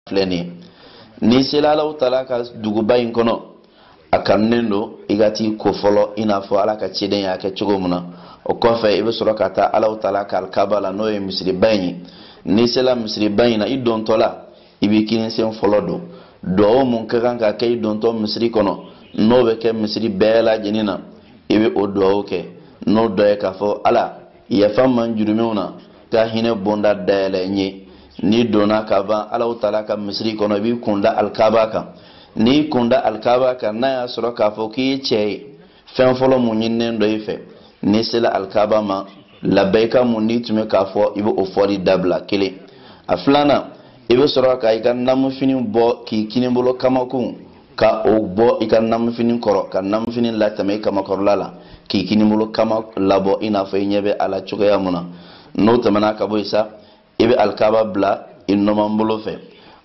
Filɛ nin ye, n'i sera Alahu taala ka duguba in kɔnɔ, a kanunen don i ka t'i ko fɔlɔ, i n'a fɔ Ala ka ciden y'a kɛ cogo min na. O kɔfɛ, i bɛ sɔrɔ ka taa Alahu taala ka alikaba la, n'o ye misiriba in ye. N'i sera misiriba in na, i dontɔ la, i b'i kinisen fɔlɔ don. Duwawu mun ka kan ka kɛ i dontɔ misiri kɔnɔ, n'o bɛ kɛ misiri bɛɛ lajɛlen na, i bɛ o duwawu kɛ. N'o dɔ ye k'a fɔ: Ala, yafa n ma jurumuw na, ka hinɛ bonda dayɛlɛ n ye. N'i donna ka ban Alahu taala ka misiri kɔnɔ, i b'i kun da alikaba kan. N'i kun da alikaba kan, n'a y'a sɔrɔ k'a fɔ k'i ye cɛ ye, fɛn fɔlɔ mun ɲininen don i fɛ, n'i sera alikaba ma, labayika mun n'i tun bɛ k'a fɔ, i bɛ o fɔli dabila. Kelen. A filanan, i bɛ sɔrɔ ka i ka namufini bɔ, k'i kinibolo kamakun ka o bɔ i ka namufini kɔrɔ, ka namufini latɛmɛ i kamakɔrɔla la, k'i kinibolo kama labɔ, i n'a fɔ i ɲɛ bɛ a la cogoya mun na. N'o tɛmɛna ka bɔ yen sa, i bɛ alikaba bila i numanbolo fɛ.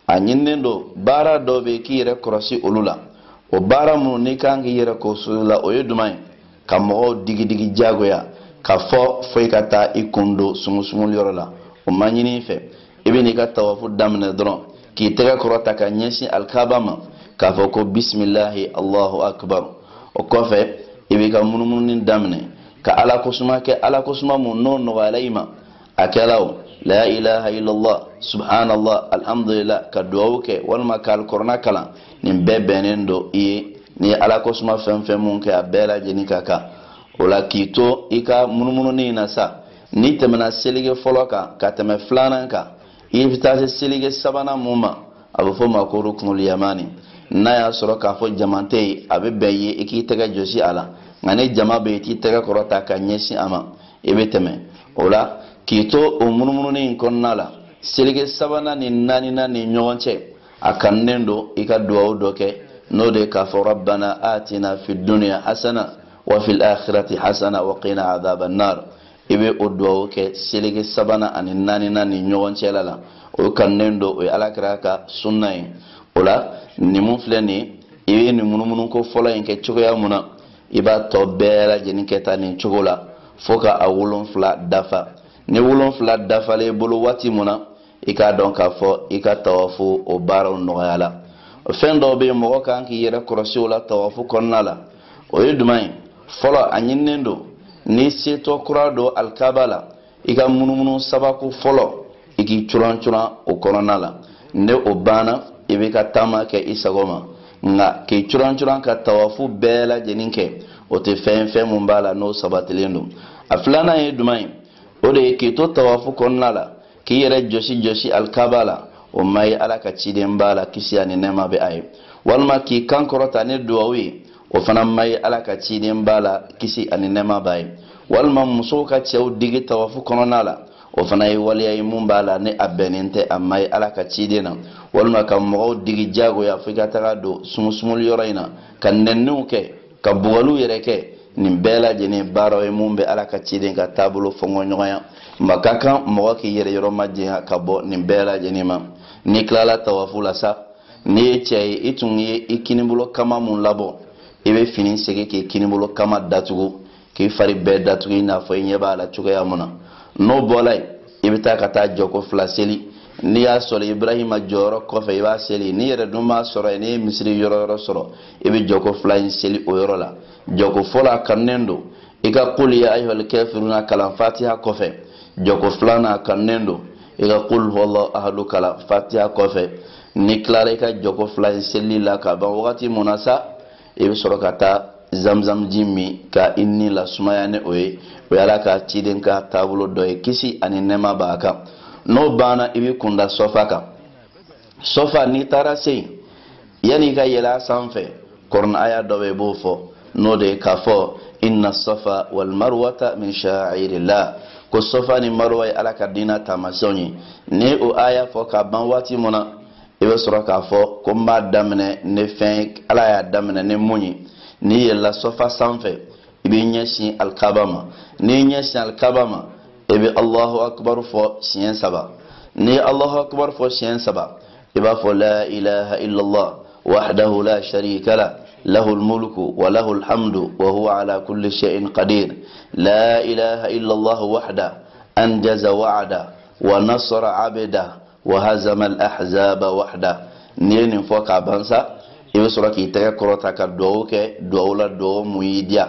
A ɲininen don, baara dɔw bɛ yen, k'i yɛrɛ kɔlɔsi olu la. O baara minnu n'i kan k'i yɛrɛ kɔlɔsi olu la, o ye jumɛn ye? Ka mɔgɔw digidigi diyagoya ka fɔ fo i ka taa i kun don sumusumuli yɔrɔ la, o ma ɲini i fɛ. I bɛ n'i ka tawafu daminɛ dɔrɔn, k'i tɛgɛ kɔrɔta ka ɲɛsin alikaba ma, k'a fɔ ko bisimilahi, Alahu akibaru. O kɔfɛ, i b'i ka munumununi daminɛ ka Ala kosuma kɛ. Ala kosuma mun n'o nɔgɔyala i ma, a kɛla o la ilaha illallah, subhanallah, alhamdulillah, ka duwawu kɛ, walima ka alikɔrɔna kalan, nin bɛɛ bɛnnen don i ye. N'i ye Ala kosuma fɛn fɛn mun kɛ, a bɛɛ lajɛlen ka kan o la. K'i to i ka munumununi in na sa, n'i tɛmɛna seleke fɔlɔ kan ka tɛmɛ filanan kan, i bɛ taa se seleke sabanan mun ma, a bɛ fɔ o ma ko rukunul yamani. N'a y'a sɔrɔ k'a fɔ jama tɛ yen, a bɛ bɛn i ye i k'i tɛgɛ jɔsi a la. Nka ni jama bɛ yen, i t'i tɛgɛ kɔrɔta ka ɲɛsin a ma, i bɛ tɛmɛ o la. K'i to o munumununi in kɔnɔna la, seleke sabanan ni naaninan ni ɲɔgɔn cɛ, a kanunen don i ka duwawu dɔ kɛ, n'o de ye k'a fɔ rabbana atina fi dunya hasana wa fil akhirati hasana wa qina adhaban nar. I bɛ o duwawu kɛ seleke sabanan ani naaninan ni ɲɔgɔn cɛla la. O kanunen don, o ye Alakira ka sunna ye. O la, nin mun filɛ nin ye, i bɛ nin munumunu ko fɔlɔ in kɛ cogoya mun na, i b'a tɔ bɛɛ lajɛlen kɛ tan nin cogo la fo ka a 7 dafa. Ni 7 dafalen i bolo waati mun na, i k'a dɔn k'a fɔ i ka tawafu o baaraw nɔgɔya la. Fɛn dɔw bɛ yen, mɔgɔ kan k'i yɛrɛ kɔlɔsi o la tawafu kɔnɔna la. O ye jumɛn ye? Fɔlɔ, a ɲininen don, n'i setɔ kura don alikaba la, i ka munumunu sabako fɔlɔ, i k'i curan curan o kɔnɔna la. Ni o banna, i b'i ka taama kɛ i sago ma. Nka k'i curan curan ka tawafu bɛɛ lajɛlen kɛ, o tɛ fɛn fɛn mun b'a la n'o sabatilen don. A filanan ye jumɛn ye? O de ye k'i to tawafu kɔnɔna la, k'i yɛrɛ jɔsi jɔsi alikaba la. O ma ye Ala ka ciden b'a la, kisi ani nɛɛma bɛ a ye. Walima k'i kan kɔrɔta ni duwawu ye, o fana ma ye Ala ka ciden b'a la, kisi ani nɛɛma b'a ye. Walima musow ka cɛw digi tawafu kɔnɔna la, o fana ye waleya ye mun b'a la ni a bɛnnen tɛ, a ma ye Ala ka ciden na. Walima ka mɔgɔw digi diyagoya fo i ka taga don sumusumuli yɔrɔ in na, ka nɛnniw kɛ, ka bugɔliw yɛrɛ kɛ, nin bɛɛ lajɛlen baaraw ye mun bɛ Ala ka ciden ka taabolo fɔnkɔɲɔgɔnya ma. Ka kan mɔgɔ k'i yɛrɛ yɔrɔ majanya ka bɔ nin bɛɛ lajɛlen ma. N'i tilala tawafu la sa, n'i ye cɛ ye, i tun ye i kinibolo kama mun labɔ, i bɛ fini segin k'i kinibolo kama datugu, k'i fari bɛɛ datugu, i n'a fɔ i ɲɛ b'a la cogoya mun na. N'o bɔla yen, i bɛ taa ka taa jɔko fila seli. N'i y'a sɔrɔ Ibrahima jɔyɔrɔ kɔfɛ, i b'a seli. N'i yɛrɛ dun b'a sɔrɔ yen, n'i ye misiri yɔrɔ yɔrɔ sɔrɔ, i bɛ jɔko fila in seli o yɔrɔ la. Jɔko fɔlɔ, a kanunen don i ka qul ya ayyuhal kafiruna kalan Fatiha kɔfɛ. Jɔko filanan, a kanunen don i ka qul huwallahu ahadu kalan Fatiha kɔfɛ. N'i tilara i ka jɔko fila in selili la ka ban wagati mun na sa, i bɛ sɔrɔ ka taa zamzam ji min ka i ni lasumaya ni o ye. O ye Ala ka ciden ka taabolo dɔ ye, kisi ani nɛɛma b'a kan. N'o banna, i bɛ kunda sɔfa kan. Sɔfa, n'i taara se yen, yanni i ka yɛlɛ a sanfɛ, kɔrɔna aya dɔ bɛ yen, i b'o fɔ, n'o de ye k'a fɔ inna safa wal marwata min sha'irillah, ko sɔfa ni marwa ye Ala ka diinɛ taamasiyɛnw ye. Ni o aya fɔ ka ban waati mun na, i bɛ sɔrɔ k'a fɔ ko n b'a daminɛ ni fɛn Ala y'a daminɛ ni mun ye. N'i yɛlɛla sɔfa sanfɛ, i b'i ɲɛsin alikaba ma. N'i ɲɛsin alikaba ma, i bɛ Alahu akibaru fɔ siɲɛ saba. N'i ye Alahu akibaru fɔ siɲɛ saba, i b'a fɔ la ilaha illallah wahdahu la sharika la lahu almulku wa lahu alhamdu wa huwa ala kulli shay'in qadir, la ilaha illallah wahda anjaza wa'ada wa nasara abda. Wa hazama al-ahzaba wahda. N'i ye nin fɔ k'a ban sa, i bɛ sɔrɔ k'i tɛgɛ kɔrɔta ka duwawu kɛ, duwawu la duwawu mun y'i diya.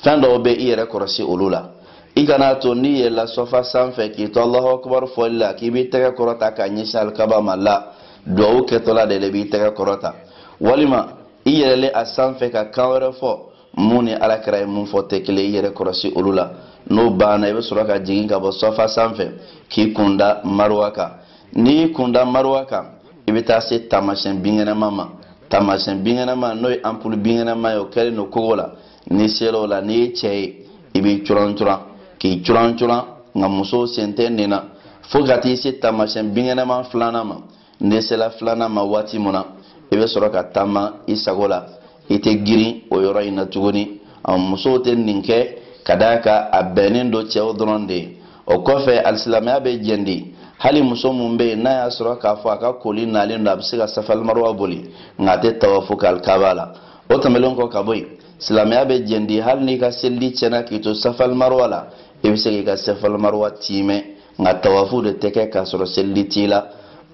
Fɛn dɔw bɛ i yɛrɛ kɔlɔsi olu la. I kana to n'i yɛlɛla sɔfa sanfɛ k'i to Alahu akubar fɔli la k'i b'i tɛgɛ kɔrɔta k'a ɲɛsin alikaba ma la, duwawu kɛtɔla de la i b'i tɛgɛ kɔrɔta. Walima i yɛlɛlen a sanfɛ ka kan wɛrɛ fɔ mun ni alakira ye mun fɔ tɛ kelen, i yɛrɛ kɔlɔsi olu la. N'o banna, i bɛ sɔrɔ ka jigin ka bɔ sɔfa sanfɛ k'i kunda maruwa kan. N'i y'i kunda maruwa kan, i bɛ taa se taamasiyɛn binkɛnɛma ma. Taamasiyɛn binkɛnɛma n'o ye anpulu binkɛnɛma ye, o kɛlen don kogo la. N'i sera o la, n'i ye cɛ ye, i b'i curan curan k'i curan curan, nka musow sen tɛ nin na, fo ka t'i se taamasiyɛn binkɛnɛma filanan ma. N'i sera filanan ma waati mun na, i bɛ sɔrɔ ka taama i sago la, i tɛ girin o yɔrɔ in na tuguni. Musow tɛ nin kɛ ka d'a kan a bɛnnen don cɛw dɔrɔn de ye. O kɔfɛ, alisilamɛya bɛ jɛn di hali muso mun bɛ yen n'a y'a sɔrɔ k'a fɔ a ka koli nalen don, a bɛ se ka safalimaruwa boli, nka a tɛ tawafu kɛ alikaba la. O tɛmɛnen kɔ ka bɔ yen, silamɛya bɛ jɛn di hali n'i ka seliji tiɲɛna k'i to safalimaruwa la, i bɛ se k'i ka safalimaruwa tiimɛ, nka tawafu de tɛ kɛ k'a sɔrɔ seliji t'i la.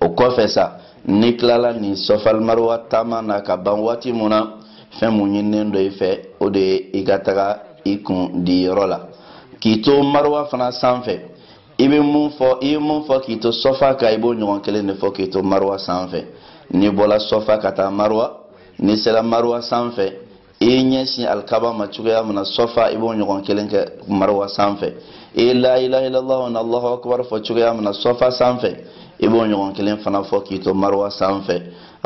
O kɔfɛ sa, n'i tilala nin safalimaruwa taama na ka ban waati mun na, fɛn mun ɲininen don i fɛ, o de ye i ka taga i kun di yɔrɔ la. K'i to maruwa fana sanfɛ, i bɛ mun fɔ, i ye mun fɔ k'i to sɔfa kan, i b'o ɲɔgɔn kelen de fɔ k'i to maruwa sanfɛ. N'i bɔra sɔfa ka taa maruwa, n'i sera maruwa sanfɛ, i y'i ɲɛsin alikaba ma cogoya min na sɔfa, i b'o ɲɔgɔn kelen kɛ maruwa sanfɛ. I ye la ilaha illallah na Allahu akbar fɔ cogoya min na sɔfa sanfɛ, i b'o ɲɔgɔn kelen fana fɔ k'i to maruwa sanfɛ.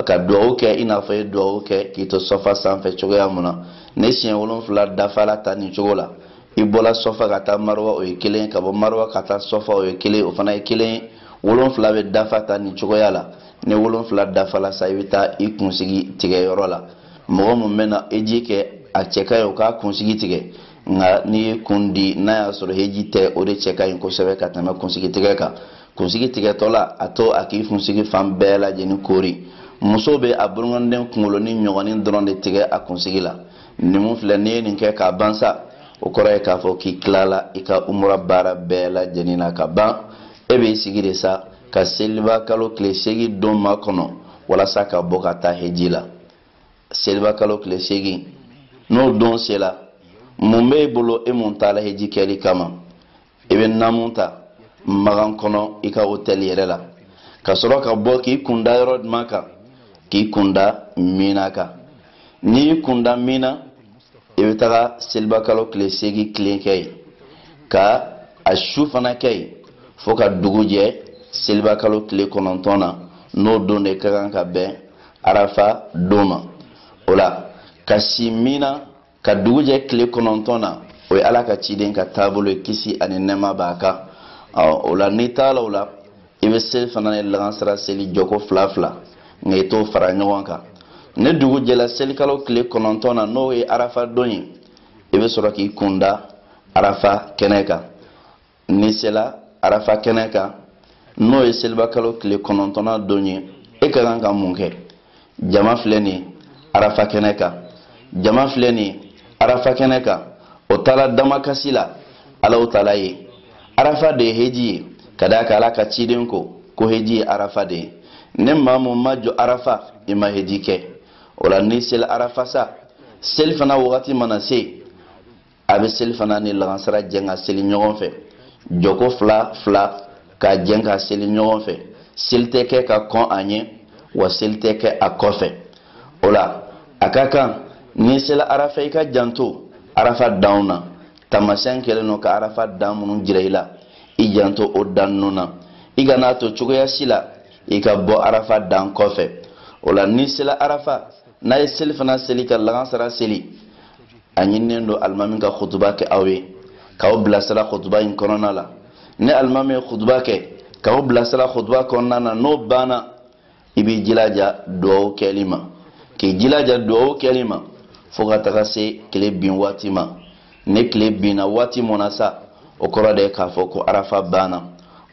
Ka duwawu kɛ i n'a fɔ i ye duwawu kɛ k'i to sɔfa sanfɛ cogoya min na. Ni siɲɛ 7 dafala ta nin cogo la, i bɔla sɔfa ka taa maruwa, o ye kelen, ka bɔ maruwa ka taa sɔfa, o ye kelen, o fana ye kelen. 7 bɛ dafa ta nin cogoya la. Ni 7 dafala sa, i bɛ taa i kunsigi tigɛ yɔrɔ la. Mɔgɔ mun bɛna heji kɛ, a cɛ ka ɲi o k'a kunsigi tigɛ, nka n'i ye kun di n'a y'a sɔrɔ heji tɛ, o de cɛ ka ɲi kosɛbɛ ka tɛmɛ kunsigi tigɛ kan. Kunsigi tigɛtɔ la, a to a k'i kunsigi fan bɛɛ lajɛlen koori. Muso bɛ a bolokɔniden kunkolo ni ɲɔgɔnnin dɔrɔn de tigɛ a kunsigi la. Nin mun filɛ, n'i ye nin kɛ k'a ban sa, o kɔrɔ ye k'a fɔ k'i tilala i ka umura baara bɛɛ lajɛlen na ka ban. E b'i sigi de sa ka seliba kalo tile 8 don makɔnɔ walasa ka bɔ ka taa heji la. Seliba kalo tile 8 n'o don sela, mun b'e bolo e mun taala heji kɛli kama? I bɛ namu ta magan kɔnɔ i ka hôtel yɛrɛ la, ka sɔrɔ ka bɔ k'i kunda yɔrɔ jumɛn kan? K'i kunda Mina kan. N'i y'i kunda Mina, i bɛ taga seliba kalo tile 8 tilen kɛ yen, ka a su fana kɛ yen fo ka dugu jɛ seliba kalo tile 9 na, n'o don de ka kan ka bɛn arafa don ma. O la ka si Mina ka dugu jɛ tile 9 na, o ye Ala ka ciden ka taabolo ye, kisi ani nɛɛma b'a kan. O la n'i taala o la, i bɛ seli fana ni lagansara seli jɔko fila fila, nka i t'o fara ɲɔgɔn kan. Ni dugu jɛla selikalo tile 9 na, n'o ye arafa don ye, i bɛ sɔrɔ k'i kunda arafa kɛnɛ kan. N'i sela arafa kɛnɛ kan, n'o ye seliba kalo tile 9 don ye, e ka kan ka mun kɛ? Jama filɛ nin ye arafa kɛnɛ kan, jama filɛ nin ye arafa kɛnɛ kan, o taala damakasi la Alahu taala ye. Arafa de ye heji ye, ka d'a kan Ala ka ciden ko ko heji ye arafa de ye. Ni maa mun ma jɔ arafa, i ma heji kɛ. O la n'i sela arafa sa, seli fana wagati mana se, a bɛ seli fana ni lagansara jɛn ka seli ɲɔgɔn fɛ, jɔko fila fila ka jɛn ka seli ɲɔgɔn fɛ. Seli tɛ kɛ ka kɔn a ɲɛ, wa seli tɛ kɛ a kɔfɛ. O la a ka kan n'i sela arafa, i ka janto arafa danw na. Taamasiyɛn kɛlen don ka arafa dan minnu jira i la, i janto o dan ninnu na. I kana to cogoya si la i ka bɔ arafa dan kɔfɛ. O la n'i sela arafa, n'a ye seli fana seli ka lagansara seli, a ɲininen don alimami ka kutuba kɛ aw ye, k'aw bilasira kutuba in kɔnɔna la. Ni alimami ye kutuba kɛ k'aw bilasira kutuba kɔnɔna na, n'o banna, i b'i jilaja duwawu kɛli ma, k'i jilaja duwawu kɛli ma fo ka taga se tile bin waati ma. Ni tile binna waati mun na sa, o kɔrɔ de ye k'a fɔ ko arafa banna.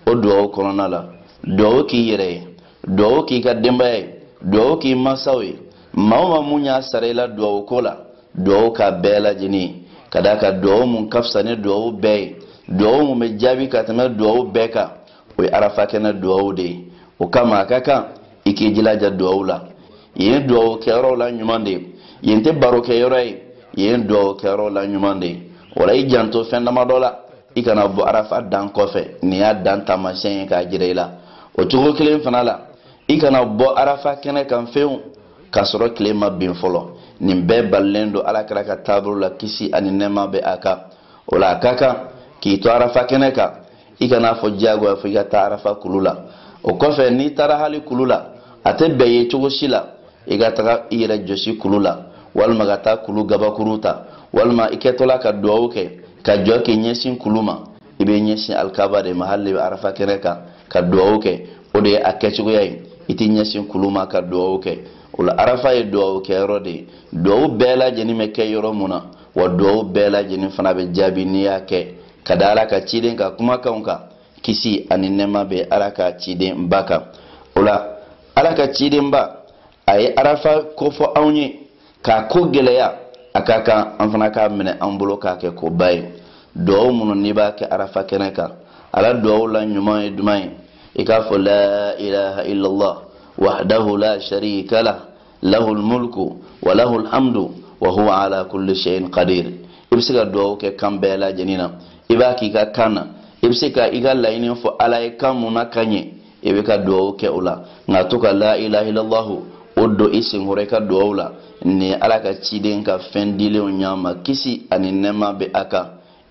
O duwawu kɔnɔna la, duwawu k'i yɛrɛ ye, duwawu k'i ka denbaya ye, duwawu k'i mansaw ye, maa o maa mun y'a sara i la duwawu ko la, duwawu k'a bɛɛ lajɛlen ye, ka d'a kan duwawu mun ka fisa ni duwawu bɛɛ ye, duwawu mun bɛ jaabi ka tɛmɛ duwawu bɛɛ kan, o ye arafa kɛnɛ duwawu de ye. O kama a ka kan i k'i jilaja duwawu la. Yen duwawu kɛyɔrɔw la ɲuman de ye, yen tɛ baro kɛyɔrɔ ye, yen duwawu kɛyɔrɔw la ɲuman de ye. O la i janto fɛn damadɔ la, i kana bɔ arafa dan kɔfɛ. Nin y'a dan taamasiyɛn ye k'a jira i la. O cogo kelen fana la, i kana bɔ arafa kɛnɛ kan fewu k'a sɔrɔ tile ma bin fɔlɔ. Nin bɛɛ balilen don ala kira ka taabolo la, kisi ani nɛɛma bɛ a kan. O la a ka kan k'i to arafa kɛnɛ kan, i kana fɔ diyagoya fo i ka taa arafa kulu la. O kɔfɛ, n'i taara hali kulu la, a tɛ bɛn ye cogo si la i ka taga i yɛrɛ jɔsi kulu la, walima ka taa kulu gabakuru ta, walima i kɛtɔla ka duwawu kɛ ka jɔ k'i ɲɛsin kulu ma. I bɛ ɲɛsin alikaba de ma, hali bɛ arafa kɛnɛ kan ka duwawu kɛ, o de ye a kɛcogoya ye. I t'i ɲɛsin kulu ma ka duwawu kɛ. O la arafa ye duwawu kɛyɔrɔ de ye, duwawu bɛɛ lajɛlen bɛ kɛ yɔrɔ mun na, wa duwawu bɛɛ lajɛlen fana bɛ jaabi n'i y'a kɛ ka da ala ka ciden ka kumakanw kan, kisi ani nɛɛma bɛ ala ka ciden ba kan. O la ala ka ciden ba a ye arafa kofɔ anw ye k'a ko gɛlɛya, a ka kan an fana k'a minɛ an bolo k'a kɛ koba ye. Duwawu minnu n'i b'a kɛ arafa kɛnɛ kan, ala duwawu la ɲuman ye jumɛn ye? I k'a fɔ la ilaha illallah wahdahu la sharika lah lahul mulku wa lahul hamdu wa huwa ala kulli shay'in qadir. I bɛ se ka duwawu kɛ kan bɛɛ lajɛlen na, i b'a k'i ka kan na, i bɛ se ka i ka laɲini fɔ ala ye kan mun na ka ɲɛ, i bɛ ka duwawu kɛ o la. Nka to ka la ilaha illallah o don i senkɔrɔ i ka duwawu la. Nin ye ala ka ciden ka fɛn dilenw ɲ'a ma, kisi ani nɛɛma bɛ a kan.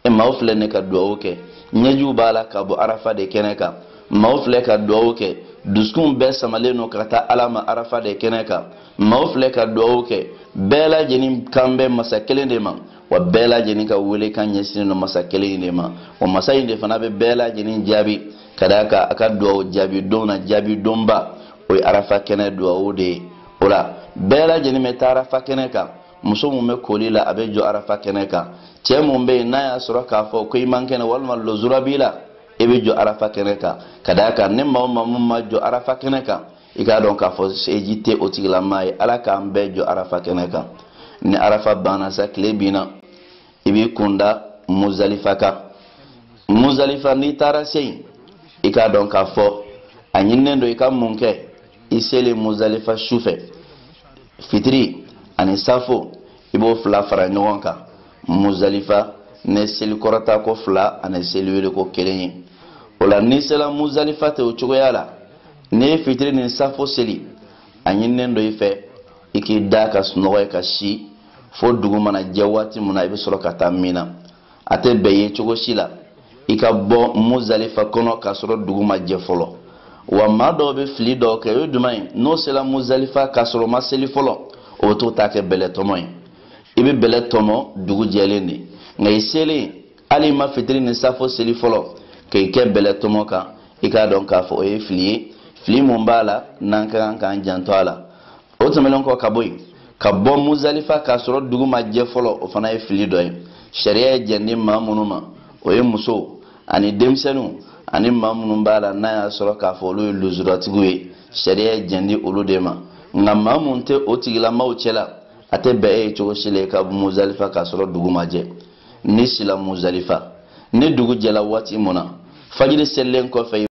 E maaw filɛ ne ka duwawu kɛ, ɲɛjiw b'a la ka bɔ arafa de kɛnɛ kan. Maaw filɛ ka duwawu kɛ, dusukun bɛɛ samalen don ka taa ala ma arafa de kɛnɛ kan. Maaw filɛ ka duwawu kɛ, bɛɛ lajɛlen kan bɛ masa kelen de ma, wa bɛɛ lajɛlen ka wele kan ɲɛsinnen don masa kelen in de ma. Wa masa in de fana bɛ bɛɛ lajɛlen jaabi ka d'a kan a ka duwawu jaabi don na, jaabi donba o ye arafa kɛnɛ duwawu de ye. O la bɛɛ lajɛlen bɛ taa arafa kɛnɛ kan. Muso mun bɛ koli la, a bɛ jɔ arafa kɛnɛ kan. Cɛ mun bɛ yen n'a y'a sɔrɔ k'a fɔ ko i man kɛnɛ walima lozura b'i la, i bɛ jɔ arafa kɛnɛ kan. Ka d'a kan ni maa o maa mun ma jɔ arafa kɛnɛ kan, i k'a dɔn k'a fɔ seji tɛ o tigilamaa ye. Ala k'an bɛɛ jɔ arafa kɛnɛ kan. Ni arafa banna sa, tile binna, i b'i kunda muzalifa kan. Muzalifa, n'i taara se yen, i k'a dɔn k'a fɔ a ɲininen don i ka mun kɛ i selen muzalifa su fɛ? Fitiri ani safo, i b'o fila fara ɲɔgɔn kan muzalifa, ni seli kɔrɔta ko fila ani seli wele ko kelen ye. O la n'i sera muzalifa tɛ o cogoya la, n'i ye fitiri ni safo seli, a ɲininen don i fɛ i k'i da ka sunɔgɔ ye ka si fo dugu mana jɛ. Waati min na i bɛ sɔrɔ ka taa min na, a tɛ bɛn ye cogo si la i ka bɔ muzalifa kɔnɔ k'a sɔrɔ dugu ma jɛ fɔlɔ. Wa maa dɔw bɛ fili dɔw kɛ, o ye jumɛn ye? N'o sera muzalifa k'a sɔrɔ o ma seli fɔlɔ, o bɛ t'o ta kɛ bɛlɛ tɔmɔ ye. I bɛ bɛlɛ tɔmɔ dugu jɛlen de, nka i selen hali i ma fitiri ni safo seli fɔlɔ k'i kɛ bɛlɛ tɔmɔ kan, i k'a dɔn k'a fɔ o ye fili ye. Fili mun b'a la n'an ka kan k'an janto a la? O tɛmɛnen kɔ ka bɔ yen, ka bɔ muzalifa k'a sɔrɔ dugu ma jɛ fɔlɔ, o fana ye fili dɔ ye. Sariya ye jɛn di maa minnu ma, o ye musow ani denmisɛnninw ani maa minnu b'a la n'a y'a sɔrɔ k'a fɔ olu ye luzuratigiw ye. Sariya ye jɛn di olu de ma. Nka maa mun tɛ o tigilamaaw cɛ la, a tɛ bɛn e ye cogo si la i ka muzalifa k'a sɔrɔ dugu ma jɛ. N'i sila muzalifa, ni dugu jɛla waati mun na, fajiri selilen kɔfɛ.